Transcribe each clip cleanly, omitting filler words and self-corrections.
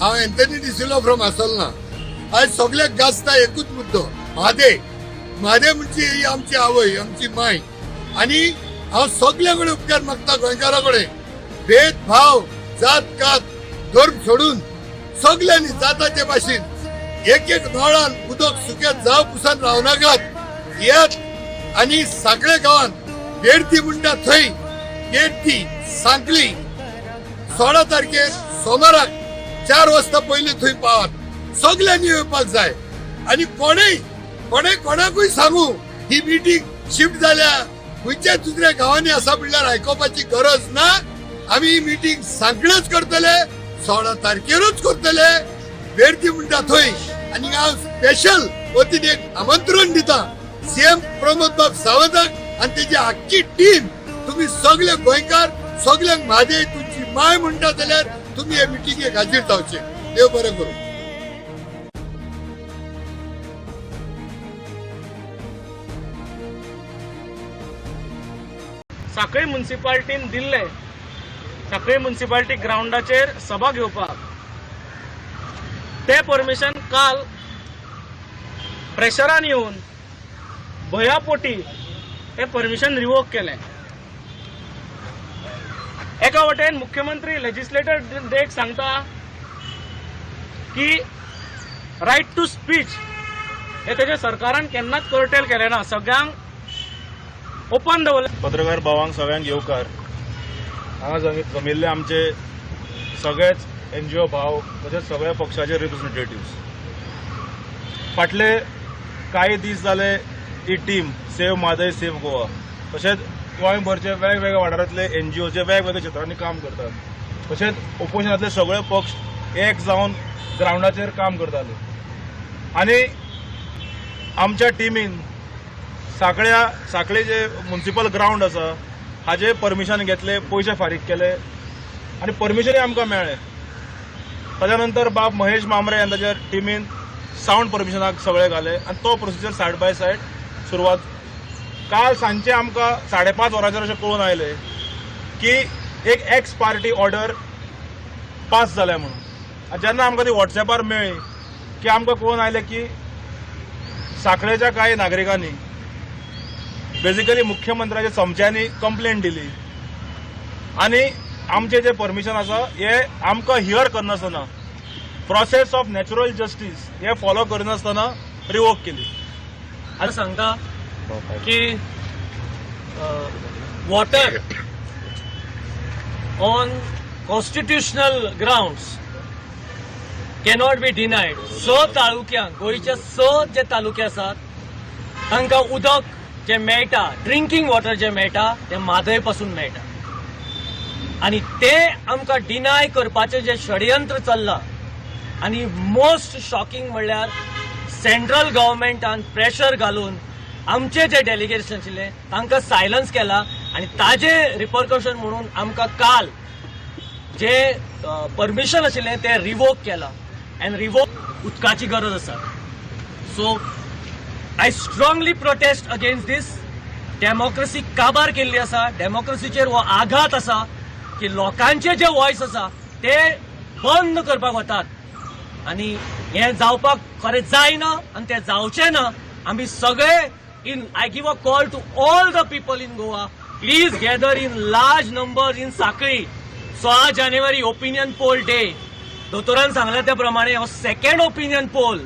हांव Anthony D'Silva from आसोलना. आयज सगल्याक गाजता एकूच मुद्दो, म्हादय. म्हादय म्हणजे ही आमची आवय, आमची माय. आनी हांव सगल्या कडेन उपकार मागता, गोंयकारा कडेन. भेदभाव, जात कात, धर्म सोडून सगल्यांनी जाता ते भाशेन एक एक नळान उदक सुकें जाव पुसान रावनाकात. येत आनी सांखळे गांवांत वेर्ती म्हणटा थंय, वेर्ती सांखळी, 16 तारखेर सोमाराक 4 वाजता पयलीं थंय पावात. सगल्यांनी येवपाक जाय. आनी कोणेय कोणे कोणाकूय सांगू, ही मिटींग शिफ्ट जाल्या, खंयच्या दुसऱ्या गांवांनी आसा म्हणल्यार आयकोपाची गरज ना. आमी ही मिटींग सांखळेच करतले, 16 तारखेरूच करतले, वेर्ती म्हणटा थंय. आनी हांव स्पेशल वतीन एक आमंत्रण दिता सीएम प्रमोद बाब सावंताक आनी तेजी आख्खी टीम. तुम्ही सगळे गोंयकार, सगळ्यांक म्हादय तुमची माय म्हणटा जाल्यार तुम्ही हे मिटिंगेक हाजीर जावचे. देव बरें करूं. सांखळी मुन्सिपाल्टीन दिल्ले सांखळी मुन्सिपाल्टी ग्रावंडाचेर सभा घेवपाक ते परमिशन काल प्रेशरान येवन भंयापोटी ते परमिशन रिवोक केलें. एका वटेन मुख्यमंत्री लेजिस्लेटर डेक सांगता की रायट टू स्पीच हे तेजे सरकारान केन्नाच कर्टेल केलें ना, सगळ्यांक ओपन दवरलें. पत्रकार भावांक सगळ्यांक येवकार. हांगा जमिल्ले आमचे सगळेच एनजीओ भाव तशेंच सगळ्या पक्षाचे रिप्रेझेंटेटिव्स. फाटले कांय दीस जाले ही team save Mhadei save Goa तशेंच गोंयभरचे वेगवेगळ्या वाठारांतले एनजीओचे वेगवेगळ्या क्षेत्रांनी काम करतात, तशेंच ओपोजिशनांतले सगळे पक्ष एक जावन ग्रावंडाचेर काम करताले. आनी आमच्या टिमीन सांखळ्या सांखळे जे मुन्सिपल ग्रावंड आसा हाजे परमिशन घेतले, पयशे फारीक केले आनी परमिशनूय आमकां मेळ्ळें. ताच्या नंतर बाब महेश मामरे आनी ताच्या टिमीन सावंड परमिशनाक सगळें घालें आनी तो प्रोसिजर सायड बाय सायड सुरवात. काल सांजचे आमकां 5:30 वरांचेर अशें कळून आयलें की एक एक्स पार्टी ऑर्डर पास जाल्या म्हणून. आनी जेन्ना आमकां ती वॉट्सॅपार मेळ्ळी की आमकां कळून आयलें की सांखळेच्या कांय नागरिकांनी, बेजिकली मुख्यमंत्र्याच्या चमच्यांनी कंप्लेन दिली आनी आमचें जें परमिशन आसा हें आमकां here करनासतना, प्रोसेस ऑफ नॅचरल जस्टीस हें फॉलो करनासतना रिवोक केली. आता सांगता की water on constitutional grounds cannot be denied. स तालुक्यांक, गोंयच्या 6 जे तालुके आसात तांकां उदक जें मेळटा, ड्रिंकींग वॉटर जें मेळटा तें म्हादय पासून मेळटा आनी तें आमकां डिनाय करपाचें जें षडयंत्र चल्लां. आनी मोस्ट शॉकिंग म्हणल्यार सेंट्रल गव्हर्मेंटान प्रेशर घालून आमचे जे डेलिगेशन आशिल्ले तांकां सायलन्स केला आनी ताजे रिपरकशन म्हणून आमकां काल जे परमिशन आशिल्लें तें रिवोक केलां. एंड रिवोक उदकाची गरज आसा. So I strongly protest against this. Democracy काबार केल्ली आसा. डेमोक्रेसीचेर हो आघात आसा की लोकांचे जे वॉयस आसा ते बंद करपाक वतात आनी हें जावपाक खरें जायना आनी तें जावचें ना. आमी सगळे in I give a call to all the people in Goa, please gather in large number in Sanquelim. 16 जानेवारी ओपिनियन पोल डे. दोतोरान सांगला त्या प्रमाणे हो सेकंड ओपिनियन पोल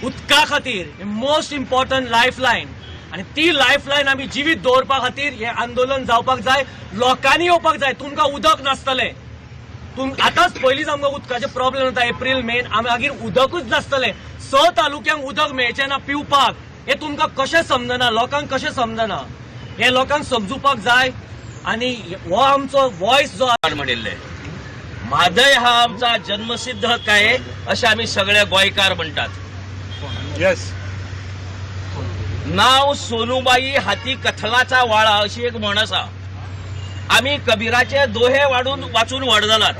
उदका खातीर, मोस्ट इम्पॉर्टंट लायफ लायन, आनी ती लायफ लायन आमी जिवीत दवरपा खातीर हें आंदोलन जावपाक जाय. लोकांनी येवपाक जाय. तुमकां उदक नासतलें. तुम आतांच पयलींच आमकां उदकाचे प्रॉब्लेम जाता एप्रील मेन. आमी मागीर उदकूच नासतलें. 6 तालुक्यांक उदक मेळचें ना पिवपाक. हें तुमकां कशें समजना? लोकांक कशें समजना? हें लोकांक समजुपाक जाय आनी हो आमचो वॉयस जो म्हणिल्ले, म्हादय हा आमचा जन्मसिद्ध हक्क आहे असे आम्ही सगळे गोंयकार म्हणतात. येस. नाव सोनुबाई हाती कथलाचा वाळा अशी एक म्हण आसा. आमी कबीराचे दोहे वाडून वाचून व्हड जालात.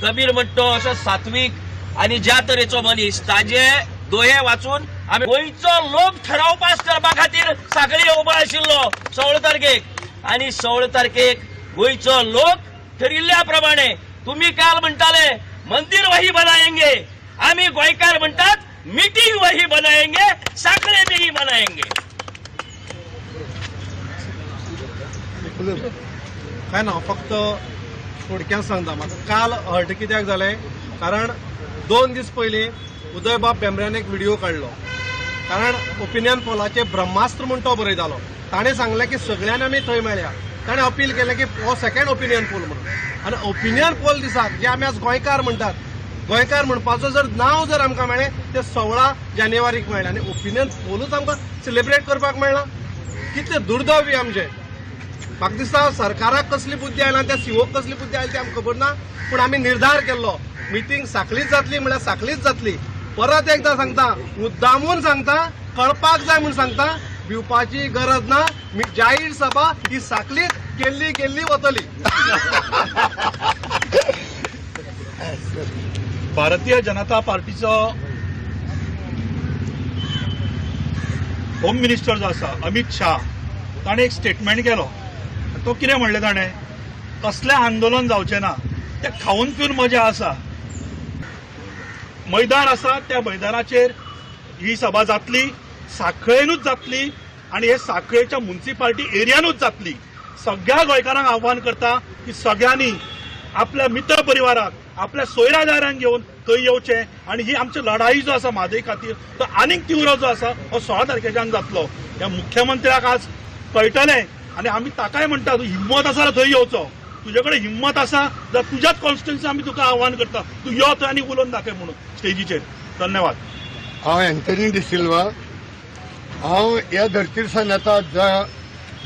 कबीर म्हणतो असो सात्वीक आणि ज्या तरेचो मनीस, ताजे दोहे वाचून आमी गोंयचो लोक ठराव पास करपा खातीर सांखळी उबो आशिल्लो 16 तारखेक. आणि 16 तारखेक गोंयचो लोक ठरिल्ल्या प्रमाणे, तुम्ही काल म्हणटाले मंदिर वही बनाएंगे. आम्ही गोयकार म्हणतात, मीटिंग वही बनाएंगे, साखळे में ही बनाएंगे. काय ना, फक्त थोडक्यात सांगता. म्हाका काल हर्ट कित्याक जालें, कारण 2 दीस पयलीं उदयबाब भेंब्र्यान एक व्हिडिओ काडलो, कारण ओपिनियन पोलाचे ब्रह्मास्त्र म्हूण तो बरयतालो. ताणें सांगलें की सगळ्यांनी आमी थंय मेळया. ताणें अपील केलें की हो सेकंड ओपिनियन पोल म्हणून. आनी ओपिनियन पोल दिसाक जे आमी आज गोंयकार म्हणटात, गोंयकार म्हणपाचो जर नांव जर आमकां मेळ्ळें तें 16 जानेवारीक मेळ्ळें आनी ओपिनियन पोलूच आमकां सेलिब्रेट करपाक मेळना. कितलें दुर्दैवी आमचें. म्हाका दिसता सरकाराक कसली बुद्धी आयला, त्या सीओक कसली बुद्धी आयली ती आमकां खबर ना, पूण आमी निर्धार केल्लो मिटींग साखळीच जातली म्हळ्यार साखळीच जातली. परत एकदां सांगता, मुद्दामून सांगता, कळपाक जाय म्हूण सांगता, भिवपाची गरज ना. जाहीर सभा ही साखळीत केल्ली केल्ली वतली. भारतीय जनता पार्टीचो होम मिनिस्टर जो आसा अमित शाह, ताणें एक स्टेटमेंट केलो. तो कितें म्हणलें ताणें? कसलें आंदोलन जावचें ना, तें खावन पिवन मजा आसा. मैदान आसा, त्या मैदानाचेर ही सभा जातली, साखळेनूच जातली आनी हे साखळेच्या मुन्सिपाल्टी एरियानूच जातली. सगळ्या गोंयकारांक आव्हान करता की सगळ्यांनी आपल्या मित्र परिवाराक, आपल्या सोयऱ्या दारांक घेवन थंय येवचें आनी ही आमची लढाई जो आसा म्हादय खातीर, तो आनीक तीव्र जो आसा हो 16 तारखेच्यान जातलो. ह्या मुख्यमंत्र्याक आज कळटलें आनी आमी ताकाय म्हणटा, तूं हिम्मत आसा जाल्यार थंय येवचो. तुजे कडेन हिम्मत आसा जाल्यार तुज्याच कॉन्स्टिट्युन्सी आमी तुका आव्हान करता, तूं यो थंय आनी उलोवन दाखय म्हणून स्टेजीचेर. धन्यवाद. हांव अँथनी डिसिल्वा. हांव ह्या धर्तीर सावन येता, ज्या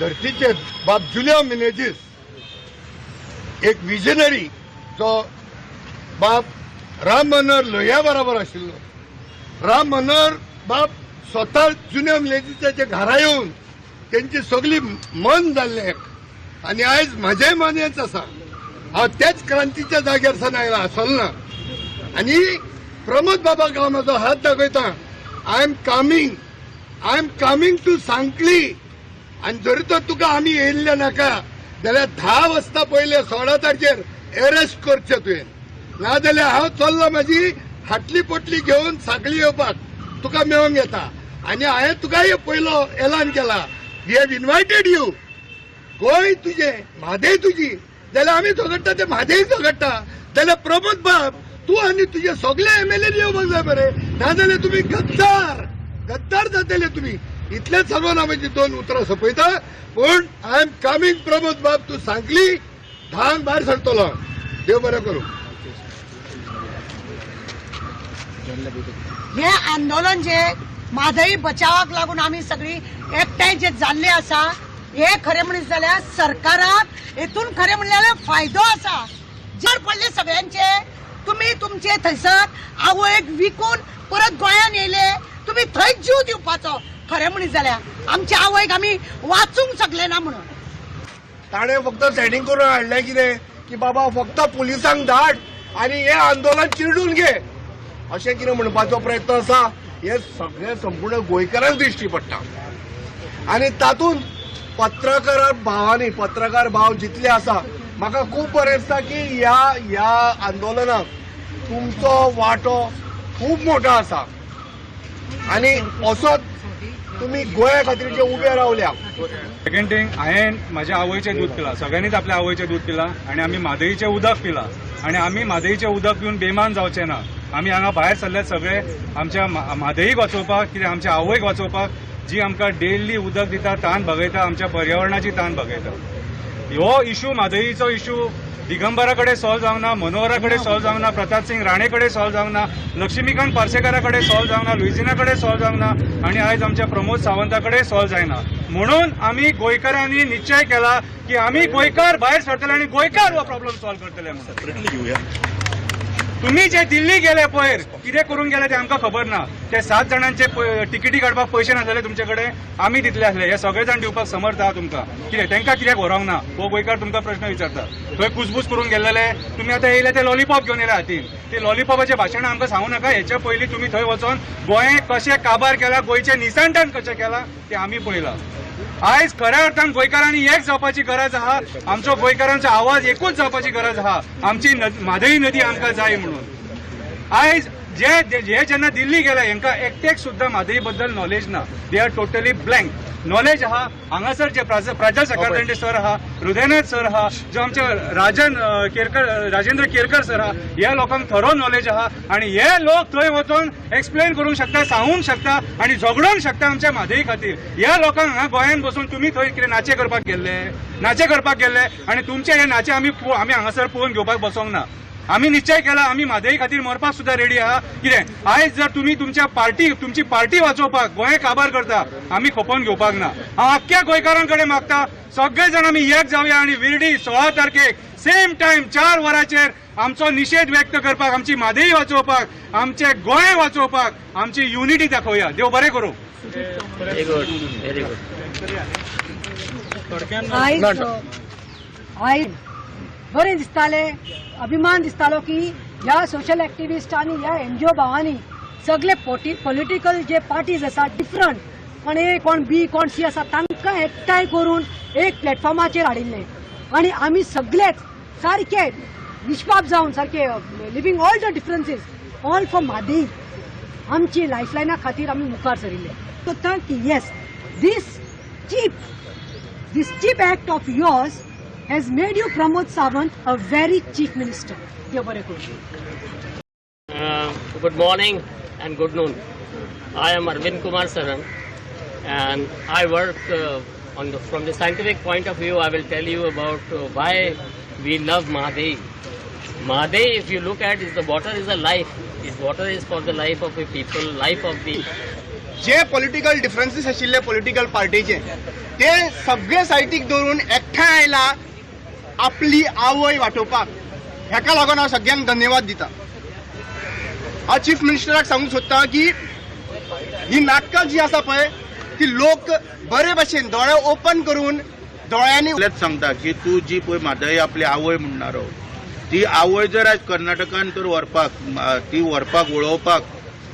धर्तीचेर बाब जुलियो मिनेजीस एक विजनरी, जो बाब राम मनोहर लोहिया बरोबर आशिल्लो. राम मनोहर बाब स्वता जुन्या मिनेजीसाच्या घरा येवन तेंची सगळी मन जाल्लें आनी आयज म्हजेंय मन हेंच आसा. हांव त्याच क्रांतीच्या जाग्यार सावन आयला आसल ना आनी प्रमोद बाबाक हांव म्हजो हात दाखयता. I am coming, I am coming to Sanquelim. आनी जरी तर तुका आमी येयल्ले नाका जाल्यार 10 वाजता पयले 16 तारखेर एरेस्ट करचें तुवें, नाजाल्यार हांव चल्लो म्हाजी हाटली पोटली घेवन सांखळी येवपाक, तुका मेळोंक येता. आनी हांवें तुकाय पयलो एलान केला, we have invited you. Goa तुजें, म्हादय तुजी, जाल्यार आमी झगडटा ते म्हादय झगडटा. जाल्यार प्रमोद बाब, तूं आनी तुजे सगळे एमएलए येवपाक जाय मरे, नाजाल्यार तुमी गद्दार, गद्दार जातले तुमी. इतलेंच सांगून हांव म्हजी दोन उतरां सोंपयता. पूण I am coming Pramod बाब, तूं सांखळी 10क भायर सरतलो. देव बरें करूं. हे आंदोलन जे म्हादई बचावाक लागून आमी सगळी एकठांय जे जाल्ले आसा, हे खरें म्हणीत जाल्यार सरकाराक हेतून खरें म्हणल्यार जाल्यार फायदो आसा. जर पडले सगळ्यांचे, तुमी तुमचे थंयसर आवयक विकून परत गोंयान येयले, तुमी थंयच जीव दिवपाचो. खरें म्हणीत जाल्यार आमच्या आवयक आमी वाचूंक शकले ना म्हणून. ताणें फक्त सेटिंग करून हाडलें कितें की बाबा फक्त पुलिसांक धाड आनी हें आंदोलन चिरडून घे, अशें कितें म्हणपाचो प्रयत्न आसा. हे सगळें संपूर्ण गोंयकारांक दिश्टी पडटा आनी तातूंत पत्रकार भावांनी, पत्रकार भाव जितले आसा, म्हाका खूब बरें दिसता की ह्या ह्या आंदोलनाक तुमचो वांटो खूब मोठो आसा आनी असोच तुमी गोंया खातीर जे उबे रावल्या. सेकंड थिंग, हांवें म्हाज्या आवयचें दूद पिलां. सगळ्यांनीच आपल्या आवयचें दूद पिलां आनी आमी म्हादईचें उदक पिलां आनी आमी म्हादईचें उदक पिवन बेमान जावचें ना. आमी हांगा भायर सरल्यात सगळे आमच्या म्हादईक वाचोवपाक, कित्याक आमच्या आवयक वाचोवपाक, जी आमकां डेली उदक दिता, तान भागयता, आमच्या पर्यावरणाची तान भागयता. हो इशू, म्हादईचो इशू दिगंबरा कडेन सॉल्व जावंक ना, मनोहरा कडेन सॉल्व जावंक ना, प्रताप सिंग राणे कडेन सॉल्व जावंक ना, लक्ष्मीकांत पार्सेकारा कडेन सॉल्व जावंक ना, लुइझिना कडेन सॉल्व जावंक ना आनी आयज आमच्या प्रमोद सावंता कडेन सॉल्व जायना. म्हणून आमी गोंयकारांनी निश्चय केला की आमी गोंयकार भायर सरतले आनी गोंयकार हो प्रॉब्लम सॉल्व करतले म्हणून. घेवया. तुम्ही जे दिल्ली गेले पयर, कितें करून गेले ते आमकां खबर ना. ते सात जाणांचे तिकेटी काडपाक पयशे नासले तुमचे कडेन, आमी दितले आसले. हे सगळे जाण दिवपाक समर्थ आहा तुमकां. कितें तांकां कित्याक व्हरोंक ना हो गोंयकार तुमकां प्रश्न विचारता. थंय कुसबूस करून गेल्लेले तुमी आतां येयले, ते लॉलीपॉप घेवन येयले हातीन. ते लॉलीपॉपाचें भाशण आमकां सांगू नाका. हेच्या पयलीं तुमी थंय वचोन गोंय कशें काबार केलां, गोंयचें निसंतान कशें केलां तें आमी पळयलां. आयज खऱ्या अर्थान गोंयकारांनी एक जावपाची गरज आहा. आमचो गोंयकारांचो आवाज एकूच जावपाची गरज आहा. आमची म्हादई नदी आमकां जाय म्हणून. आयज जे जे जेन्ना दिल्ली गेले, हेंकां एकटेक सुद्दां म्हादई बद्दल नॉलेज ना. They are totally blank knowledge आहा. हांगासर जे प्राजल साखरदांडे सर आहा, हृदयनाथ सर आहा, जो आमचे राजन केरकर, राजेंद्र केरकर सर आहा, ह्या लोकांक थरो नॉलेज आहा आणि हे लोक थंय वचून एक्सप्लेन करूंक शकता, सांगूंक शकता आणि झगडोंक शकता आमच्या म्हादई खातीर. ह्या लोकांक हांगा गोंयांत बसून तुमी थंय कितें नाचे करपाक गेल्ले, नाचे करपाक गेल्ले आणि तुमचे हे नाचे आमी हांगासर पळोवन घेवपाक बसोंक ना. आमी निश्चय केला, आमी म्हादई खातीर मरपाक सुद्दां रेडी आहा. कितें आयज जर तुमी तुमच्या पार्टी तुमची पार्टी वाचोवपाक गोंय काबार करता, आमी खपोवन घेवपाक ना. हांव आख्ख्या गोंयकारां कडेन मागता, सगळे जाण आमी एक जावया आनी विर्डी 16 तारखेक सेम टायम 4 वरांचेर आमचो निशेध व्यक्त करपाक, आमची म्हादई वाचोवपाक, आमचे गोंय वाचोवपाक आमची युनिटी दाखोवया. देव बरें करूं. Very good, very good. आयज आयज बरें दिसतालें, अभिमान दिसतालो की ह्या सोशल एक्टिविस्ट आनी ह्या एनजीओ भावांनी सगळे पॉलिटिकल जे पार्टीज आसा डिफरंट, कोण ए, कोण बी, कोण सी आसा, तांकां एकठांय करून एक प्लॅटफॉर्माचेर हाडिल्लें आनी आमी सगळेच सारके निष्पाप जावन सारके leaving all the differences, all for Mhadei, आमची लायफलायना खातीर आमी मुखार सरिल्ले. सोदता की yes, this cheap act of yours has made you, Pramod Sawant, a very chief minister. देव बरें करूं. Good morning and good noon. I am Arvind Kumar Saran and I work on the, from the scientific point of view. I will tell you about why we love Mhadei. Mhadei, if you look at, is the water is a life. Is water is for the life of a people, life of the J political differences आशिल्ले political पार्टीचे, ते सगळे सायटीक दवरून एकठांय आयला आपली आवय वाटोवपाक. हेका लागून हांव सगळ्यांक धन्यवाद दिता. हांव चीफ मिनिस्टराक सांगूंक सोदता की ही नाटकां जी आसा पळय, ती लोक बरे भशेन दोळे ओपन करून दोळ्यांनी इतलेंच सांगता की तूं जी पळय म्हादय आपली आवय म्हणणारो, ती आवय जर आयज कर्नाटकान तर व्हरपाक, ती व्हरपाक वळोवपाक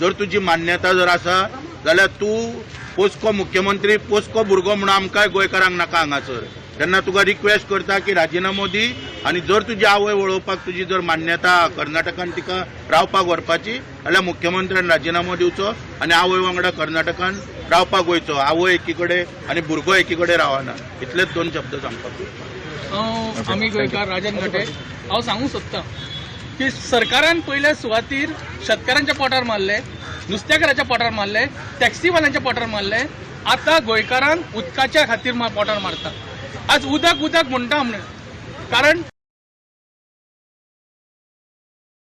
जर तुजी मान्यता जर आसा जाल्यार तूं पोसको मुख्यमंत्री, पोसको भुरगो म्हणून आमकांय गोंयकारांक नाका हांगासर. तेन्ना तुका रिक्वेस्ट करता की राजिनामो दी आनी जर तुजी आवय वळोवपाक तुजी जर मान्यता आहा कर्नाटकान तिका रावपाक व्हरपाची जाल्यार मुख्यमंत्र्यान राजिनामो दिवचो आनी आवय वांगडा कर्नाटकान रावपाक वयचो. आवय एकीकडे आनी भुरगो एकीकडे रावना. इतलेच दोन शब्द सांगपाक. हांव आमी गोंयकार राजन घाटे. हांव सांगूंक सोदतां की सरकारान पयल्या सुवातीर शेतकारांच्या पोटार मारले, नुस्तेकाराच्या पोटार मारले, टॅक्सीवाल्यांच्या पोटार मारले. आतां गोंयकारांक उदकाच्या खातीर पोटार मारता. आज उदक उदक म्हणटा म्हण कारण